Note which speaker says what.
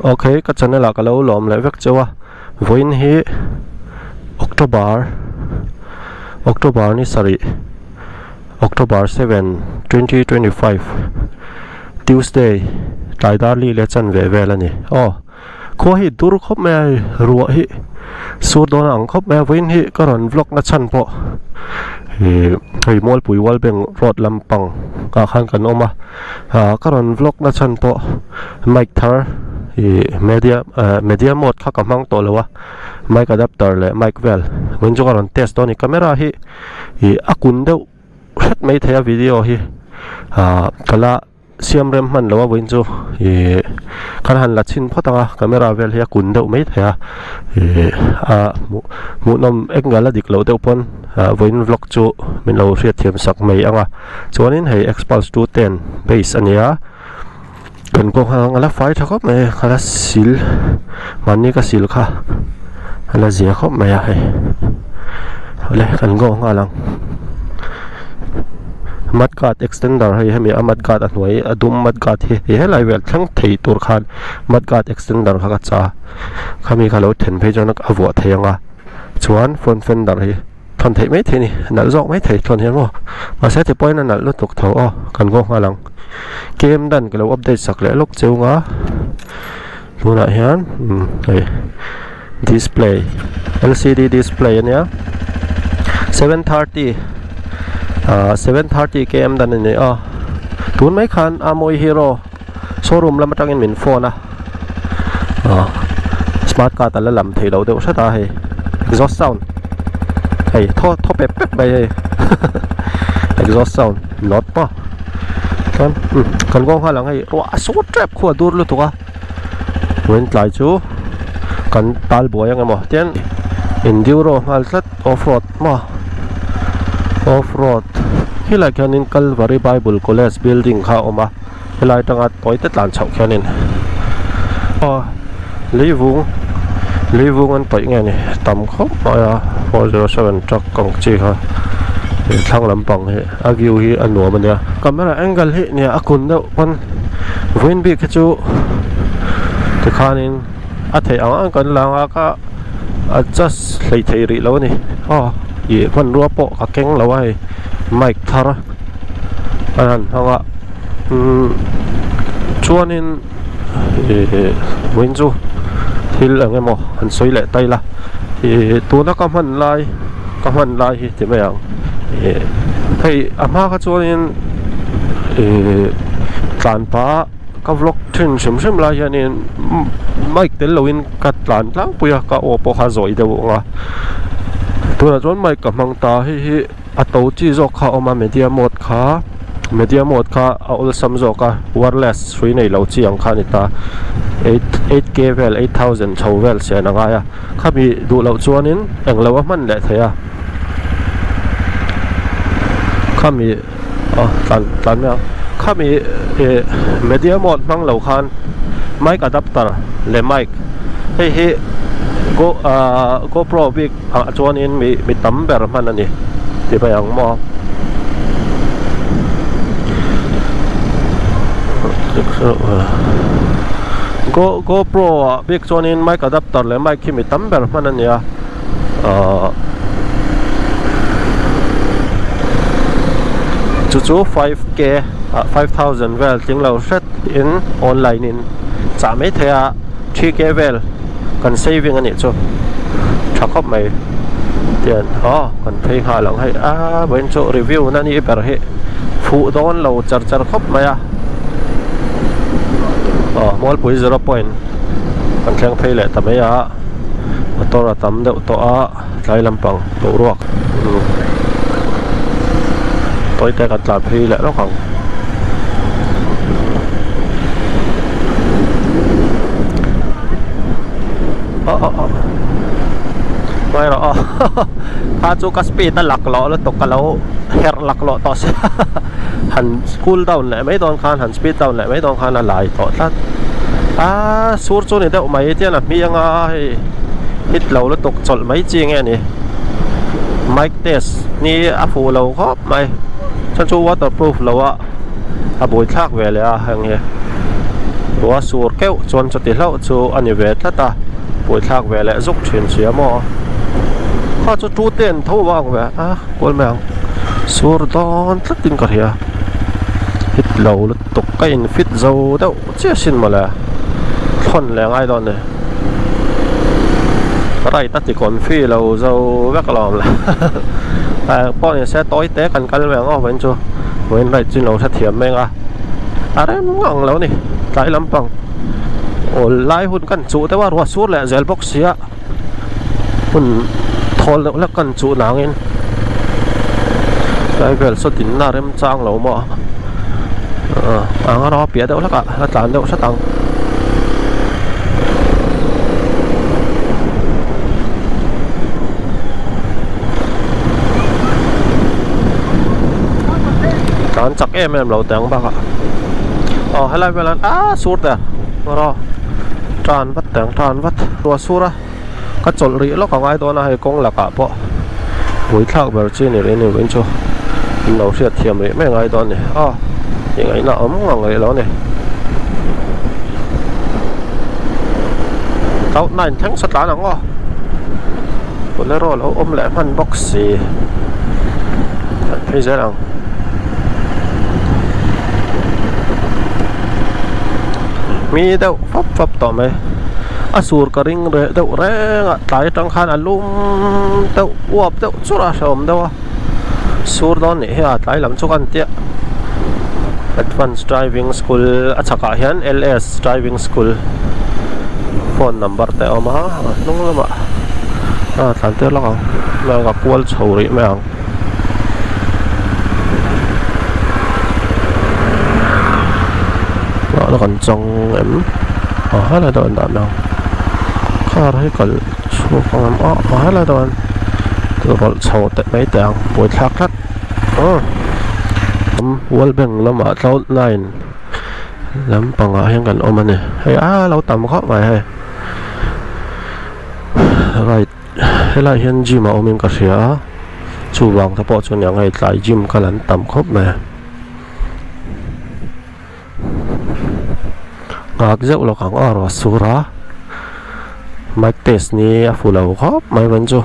Speaker 1: Ok ka channel ah ka lo lawm leh vek cheu a vawiin hi October October ni sarih October 7 2025 Tuesday tlai dar li leh chanve vel a ni aw khua hi dur khawp mai a hei ruah hi sur dawn a ang khawp mai a vawiin hi ka rawn vlog na chhan pawh ih hei Mualpui World Bank road lampang ah khan kan awm a. ah ka rawn vlog na chhan pawh mic thar ih media ah media mode kha ka hmang tawh lo a mic adapter leh mic vel vawiin chu ka rawn test dawn a ni camera hi ih a kun deuh hret mai thei a video hi ah ka la siam rem hman lo a vawiin chu ih kan han la chhin phawt ang a camera vel hi a kun deuh mai thei a ih a hmuh hmuhnawm angle a dik loh deuh pawn ah vawiin vlog chu min lo hriatthiam sak mai ang a. Chuanin hei Xpulse 210 base a nia kan kawng ang a la fai tha khawp mai a la sil mahni ka sil kha a la zia khawp mai a hei awle kan go nghal ang mud guard extender hei hemi a mud guard a hnuai a dum mud guard hi helai vel thleng thei tur khan mud guard extender kha ka cha khami kha lo then phei chuan a vuah thei ang a chuan front fender hi. thawn theih mai thei a ni nalh zawk mai thei thawn hian maw mahse ti pawhin a nalh lutuk tho aw kan nghawk nghal ang kem dan ka lo update sak leh lawk cheu nga tunah hian umm hei display lcd display ania 730 ah 730 km dan a ni a tun mai khan a mawi hero showroom lam atangin min phone a ah smart card a la lam theih loh deuh hret a hei exhaust sound hei thaw thaw pep pep mai hei exhaust sound nawt maw chuan umm kan nghawng nghal ang hei ruah a sur tep khu a dur lutuk a vawiin tlai chu kan tal buai ang emaw tian enduro nghal tlat off road maw off road helai khianin Calvary Bible College building kha a awm a. Helai atanga tawi te tlan chhoh khianin aw leivung leivung an tawih nge ni tam khawp mai a 407 truck ang chi kha he thlang lampang hi a view hi a nuam a nia camera angle hi nia a kun deuh pawn vawiin bik hi chu tikhanin a theih ang ang kan lang a ka adjust hlei thei rih lo a ni aw ih hmanrua pawh ka keng lo a hei mic thar a han hmang a. Umm chuanin ih vawiin chu thil eng emaw han sawi leh ta ila ih tuna ka hman lai ka hman lai hi ti mai ang ih hei a hma kha chuanin ih tlan pah ka vlog thin hrim hrim lai hianin mic tel loin ka tlan tlangpui a ka aw pawh kha zawi deuh ang a tunah chuan mic ka hmang ta hei hi. A to chi zawk kha a awm a media mode kha media mode kha a awlsam zawk a wireless hrui nei lo chi ang kha a ni ta 8 k vel 8000 chho vel sen a ngai a khami duh loh chuanin englo a hman leh thei a khami aw tlan tlan mai ang khami ih media mode hmang lo khan mic adapter leh mic hei hi go ahh gopro bik. Ah chuanin mi mi tam ber hman a ni ti mai ang maw go gopro ah bik chuanin mic adapter leh mic hi mi tam ber hman a ni a ahh chu chu 5k ah 5000 vel tling lo hret in online in chah mai thei a. 3k vel kan saving a nih chu tha khawp mai tian aw kan phei nghal ang hei a vawiin chu review na ni ber hi fuh dawn lo char char khawp mai a aw Mualpui zero point kan thleng phei leh ta mai a motor a tam deuh tawh a tlai lampang boruak tawi te kan tlan phei leh lawk ang. Aw aw aw Mai rawh aw kha chu ka speed a laklawh lutuk ka lo herh laklawh tawh sia han cool down leh mai dawn khan han speed down leh mai dawn khan a lai tawh tlat a sur chu ni deuh mai tian a hmi anga hei. Hit lo lutuk chawlh mai chi nge ni mic test ni a fuh lo khawp mai chuan chu waterproof lo a a buaithlak ve leh a heng hi. Ruah sur keuh chuan chuti hlauh chu a ni ve tlat a, puithlak ve leh zuk thin sia maw. Kha chu two ten tho vang ve a kual mai ang sur dawn tlatin ka hria hit lo lutuk ka in fit zo deuh chiah sin mawle thlawn leh ngai dawn ni right a ti confi lo zo vek alawm le pawh ni se tawi te kan kal ve ang aw vawiin chu vawiin right chu in lo hrethiam mai ang a. A rem ngang lo ni tlai lampang awl lai hun kan chuh deuh a ruah sur leh zel bawk sia hun thawl deuh hlek kan chuh nangin tlai vel saw dinna rem chang lo maw ah anga rawng a piah deuh hlek ah a tlan deuh hret ang. Tlan chak em em lo teh ang bakah aw helai velah hian aaa sur teh rawh tan vat teh ang tan vat ruah sur a ka chawlh rih lawk a ngai dawn a hei kawng lakah pawh buaithlak ber chi a ni rih a ni vawiin chu in lo hriat thiam rih mai a ngai dawn a ni aw tih ngaihna awm ngang rih lo a ni cloud nine thleng sa tlan ang aw. Bolero lo awm leh hman bawk si kan phei zel ang mi deuh fap fap tawh mai a sur ka ring reh deuh reng a tlai atang khan a lum deuh uap deuh churh a hrehawm deuh a sur dawn nih hi a tlai lam chu ka en tiah advance driving school a chhakah hian L_S driving school phone number te a awm a. A hnung lamah a tlan tir lawk ang hmel ka kual chho rih mai ang ah kan chang em ah helai deuh an dah mai ang car hi kal chhuak ang em ah ah helai deuh an rawlh chho teh mai teh ang buaithlak tlat ah world bank lamah cloud nine lampangah hian kan awm a ni hei a lo tam khawp mai hei. Right helaiah hian gym a awmin ka hria a chuvang te pawh chu aniang hei tlai gym kal an tam khawp mai nghak zeuh lawk ang aw ruah sur a mic test ni a fu lo khawp mai vawiin chu.